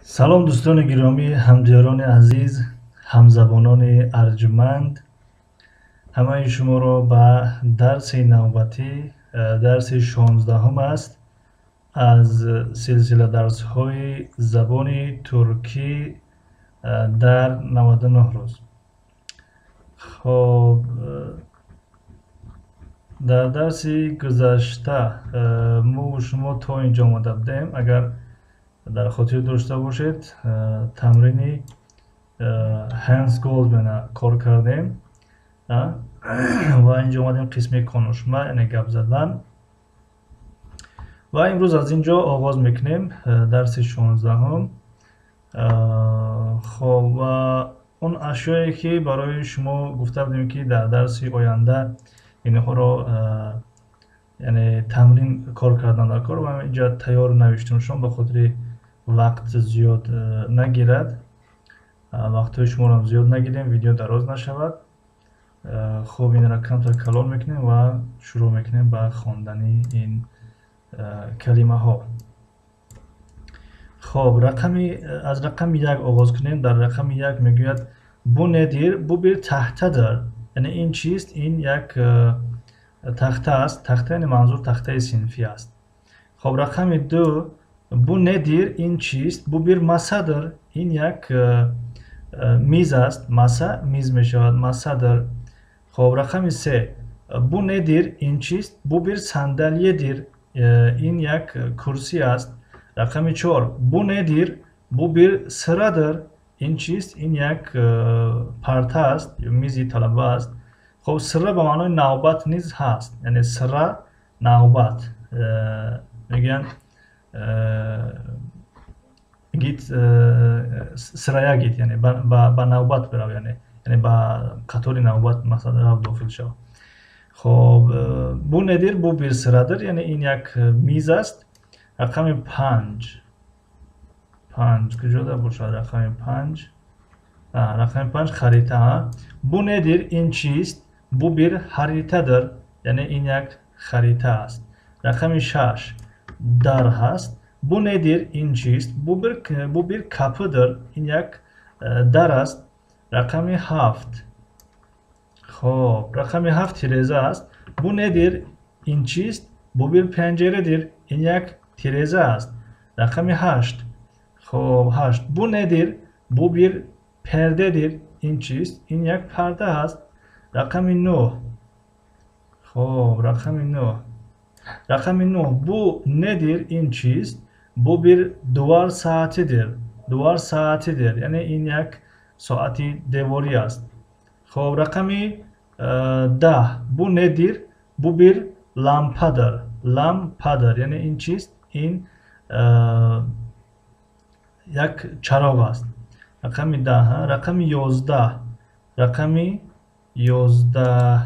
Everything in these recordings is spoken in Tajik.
Салом, дӯстони гиромӣ, ҳамдиёрони азиз, ҳамзабонони арҷманд. Ҳамаи шуморо ба дарси навбатӣ, дарси 16-ум аст аз силсила дарсҳои забони туркӣ дар 99 рӯз. Хоб, дар дарси гузашта мо шумо то инҷо омада будем. Агар дар хотир дошта бошед, тамрини Hans Goldman кор кардем ва инҷо омадем қисми конушма, яъне гап задан. Ва имрӯз аз инҷо оғоз мекунем дарси 16-ум. Хоб, ва он ашёе ки барои шумо гуфта будем, ки дар дарси оянда инҳоро, яъне тамрин кор кардан дар кор, ва инҷо тайёр навиштемшон, ба хотири вақт зиёд нагирад, вақтҳои шуморо зиёд нагирем, видео дароз нашавад. Хуб, инро камтар калон мекунем ва шурӯъ мекунем ба хондани ин калимаҳо. Хоб, рақами аз рақами 1 оғоз кунем. Дар рақами 1 мегӯяд: bu nedir? Bu bir tahtadır. Яъне ин чист? Ин як тахта аст. Тахта, яъне манзур тахтаи синфӣ аст. Хоб, рақами 2: bu nedir? Ин чист? Bu bir masadır. Ин як миз аст. Маса миз мешавад, masadır. Хоб, рақами 3: bu nedir? Ин чист? Bu bir sandalyedir. Ин як курсӣ аст. Рақами 4: bu nedir? Bu bir sıradır. Ин чист? Ин як парта аст ё мизи талаба аст. Хоб, sıra ба маънои навбат низ ҳаст, яъне sıra навбат мегӯянд, git sıraya git, яъне ба навбат бирав, яъне ба қатори навбат, масалан, рав, дохил шав. Хоб, bu nedir? Bu bir sıradır. Яъне ин як миз аст. Рақами 5. 5 куҷода бошад? Рақами 5, рақами 5 харита. Bu nedir? Ин чист? Bu bir haritadır. Яъне ин як харита аст. Рақами 6 дар ҳаст. Bu nedir? Ин чист? Bu bir kapıdır. Ин як дар аст. Рақами 7. Хоб, рақами 7 тиреза аст. Bu nedir? Ин чист? Bu bir penceredir. Ин як тиреза аст. Рақами 8. Хоб, 8. Bu nedir? Bu bir perdedir. Ин чист? Ин як парда аст. Рақами 9. Хоб, рақами 9. Рақами 9. Bu nedir? Ин чист? Bu bir duvar saatidir. Duvar saatidir. Яъне ин як соати деворӣ аст. Хоб, рақами 10. Bu nedir? Bu bir lampadır. Lampadır. Яъне ин чист? Ин як чароғ аст. Рақами 10. Рақами 11. Рақами 11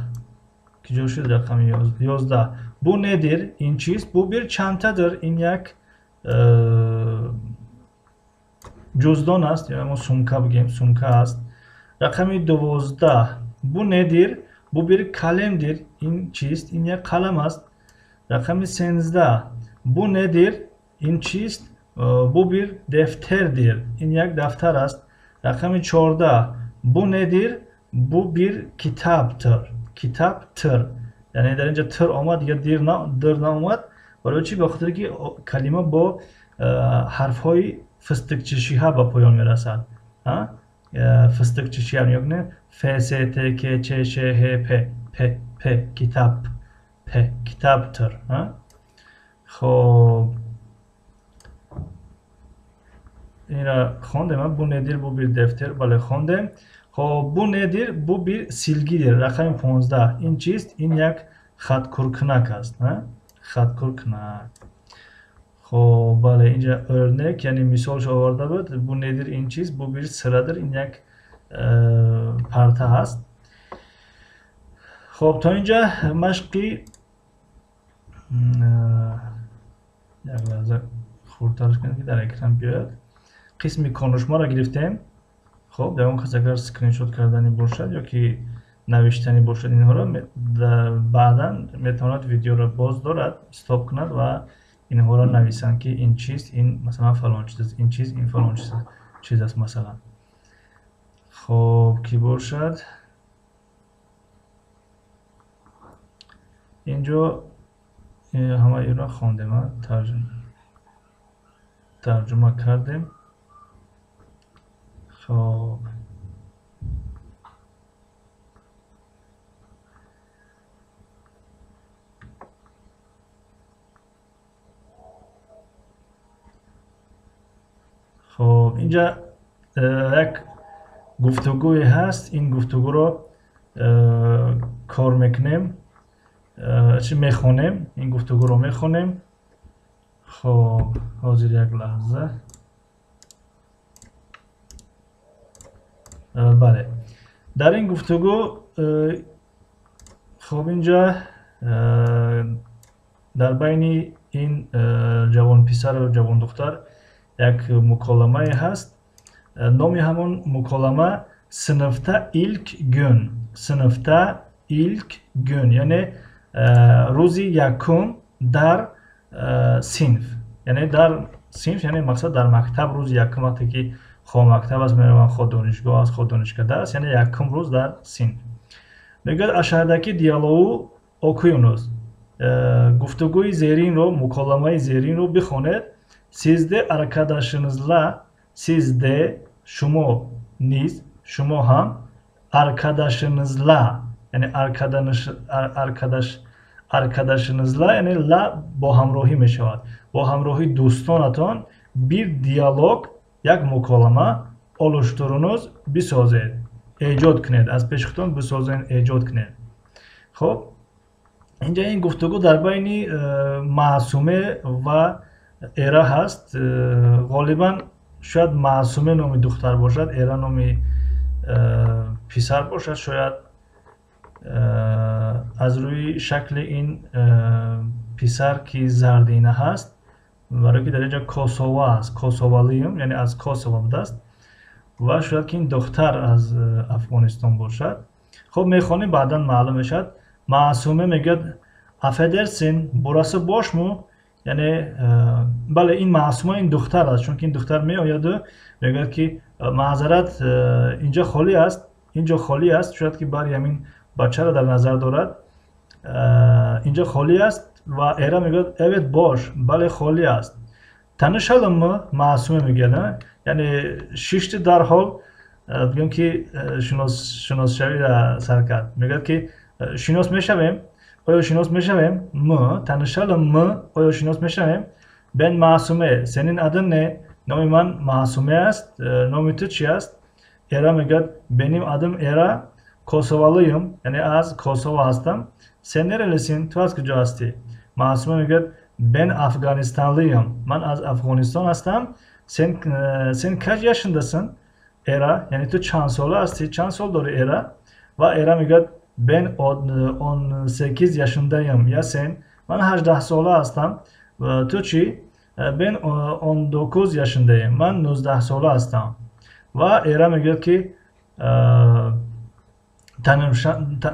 куҷо шуд? Рақами 11. Bu nedir? Ин чист? Bu bir çantadır. Ин як ҷуздон аст ё мо сумка бигем, сумка аст. Рақами 12. Bu nedir? Bu bir kalemdir. Ин чист? Ин як қалам аст. Рақами 13. Bu nedir? Ин чист? Bu bir defterdir. Ин як дафтар аст. Рақами 14. Bu nedir? Bu bir kitaptır. Kitaptır. Яъне дар инҷа тир омад, дигар дир наомад. Барои чӣ? Ба хотире ки калима бо ҳарфҳои фистиқчишиҳа ба поён мерасад. Фистиқчишиҳа нигоҳ кунед: ф, с, т, к, ч, ш, ҳ, п, п, п, kitap, п, kitaptır. Хоб, инра хондем. Bu nedir? Bu bir defter. Бале, хондем. Хоб, bu nedir? Bu bir silgidir. Рақами 15. Ин чист? Ин як хаткуркунак аст. Хаткуркунак. Хоб, бале, инҷа örnek, яъне мисолш оварда буд. Bu nedir? Ин чист? Bu bir sıradır. Ин як парта аст. Хоб, то инҷа машқи, як лаҳза, хурдтарш кунем, ки дар экран биёяд. Қисми конушмаро гирифтем. Хоб, ягон кас агар скриншот кардани бошад ё ки навиштани бошад, инҳоро баъдан метавонад видеоро боз дорад, стоп кунад ва Инҳоро нависанд, ки ин чиз, ин масалан фалон чиз аст, ин чиз, ин фалон чиз аст масалан. Хоб, кӣ бошад? Инҷо ҳамаи инро хондем, тарҷума кардем. Хоб, хоб, инҷа як гуфтугӯе ҳаст. Ин гуфтугӯро кор мекунем, чӣ мехонем, ин гуфтугӯро мехонем. Хоб, ҳозир як лаҳза. Бале, дар ин гуфтугӯ, хоб, инҷа дар байни ин ҷавонписару ҷавондухтар як муколамае ҳаст. Номи ҳамон муколама синфта илк гун, синфта илк гун, яъне рӯзи якум дар синф, яъне дар синф, яъне мақсад дар мактаб рӯзи якум, вақте ки хо мактаб аст мераванд, хо донишгоҳ аст, хо донишкада аст, яъне якум рӯз дар синф. Мегӯяд aşağıdaki diyaloğu okuyunuz. Гуфтугӯи зеринро, муколамаи зеринро бихонед. Siz de arkadaşınızla, siz de шумо низ, шумо ҳам, arkadaşınızla, яъне arkadaşınızla, яъне ла бо ҳамроҳӣ мешавад, бо ҳамроҳии дӯстонатон bir diyalog, як муколама oluşturunuz, бисозед, эҷод кунед, аз пеши худтон бисозед, эҷод кунед. Хоб, инҷа ин гуфтугӯ дар байни Маъсуме ва Эра ҳаст. Ғолибан шояд Маъсуме номи духтар бошад, Эра номи писар бошад, шояд аз рӯи шакли ин писар ки зардина ҳаст, барое ки дар инҷа Косова аст, Косовалиюм, яъне аз Косова будааст, ва шояд ки ин духтар аз Афғонистон бошад. Хоб, мехонем, баъдан маълум мешавад. Маъсуме мегӯяд affedersin, burası boş mu? Яъне бале, ин Маъсума ин духтар аст, чунки ин духтар меояду мегӯяд ки маъзарат, инҷо холӣ аст, инҷо холӣ аст. Шояд ки бари ҳамин бачаро дар назар дорад. Инҷо холӣ аст. Ва Эра мегӯяд evet boş, бале холӣ аст. Tanışalım mı? Маъсуме мегӯяд, яъне шишти дарҳол бигӯем ки шиносшавиро сар кард. Мегӯяд ки шинос мешавем, оё шинос мешавем? Mı, tanışalım mı? Оё шинос мешавем? Ben Masume, senin adın ne? Номи ман Маъсуме аст, номи ту чи аст? Эра мегӯяд benim adım Эра, Kosovalıyım, яъне аз Косово ҳастам. Sen nerelisin? Ту аз куҷо ҳастӣ? Маъсуме мегӯяд ben Afganistanlıyım, ман аз Афғонистон ҳастам. Sen kaç yaşındasın? Эра, яъне ту чанд сола ҳастӣ? Чанд сол дорӣ, Эра? Ва Эра мегӯяд ben 18 yaşındayım. Ya sen? Ман 18 сола ҳастам. Ту чӣ? Ben 19 yaşındayım. Ман 19 сола ҳастам. Ва Эра мегӯяд ки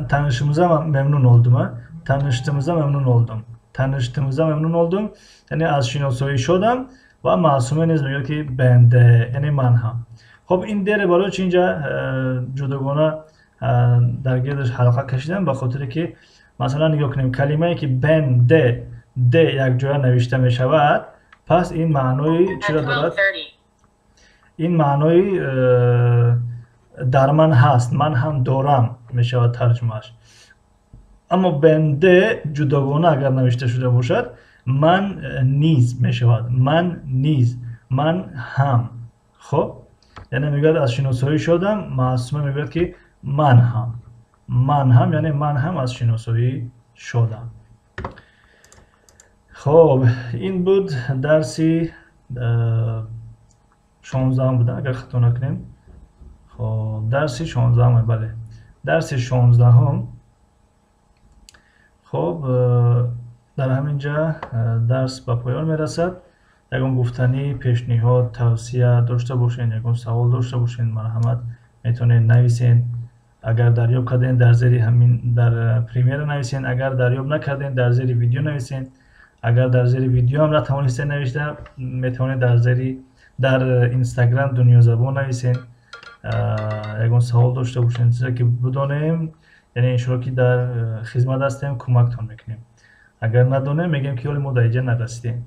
tanıştığımıza memnun oldum. Tanıştığımıza memnun oldum. Tanıştığımıza memnun oldum. Яъне аз шиносоӣ шудам. Ва Маъсуме низ мегӯяд ки ben de, яъне ман ҳам. Хоб, ин дере барои чи инҷа ҷудогона дар гирдаш ҳалқа кашидам? Ба хотире ки масалан нигоҳ кунем, калимае ки ben de, де якҷоя навишта мешавад, пас ин маънои чиро дорад? Ин маънои дар ман ҳаст, ман ҳам дорам мешавад тарҷумааш. Аммо ben de ҷудогона агар навишта шуда бошад, ман низ мешавад, ман низ, ман ҳам. Хоб, яъне мегӯяд аз шиносоӣ шудам, Маъсума мегӯяд ки ман ҳам, ман ҳам, яъне ман ҳам аз шиносоӣ шудам. Хоб, ин буд дарси 16 буда, агар хато накунем. Хоб, дарси 16, бале, дарси 16. Хоб, дар ҳамин ҷа дарс ба поён мерасад. Ягон гуфтанӣ, пешниҳод, тавсия дошта бошед, ягон савол дошта бошед, марҳамат метавонед нависед. Агар дарёб кардем, дар зери ҳамин дар премьера нависед, агар дарёб накардем, дар зери видео нависед. Агар дар зери видео ҳам натавонистед навишта, метавонед дар зери дар Инстаграм Дунёзабон нависед. Ягон савол дошта бошед, чизе ки бидонем, яъне иншоалло ки дар хизмат ҳастем, кӯмактон мекунем. Агар надонем, мегӯем ки ҳоли мо дар инҷа нарасидем.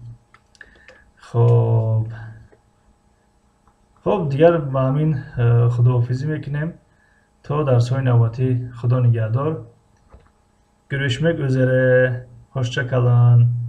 Хоб, хоб, дигар ба ҳамин худоҳофизӣ мекунем то дарсҳои навбатӣ. Худо нигаҳдор. Görüşmek üzere. Hoşça kalın.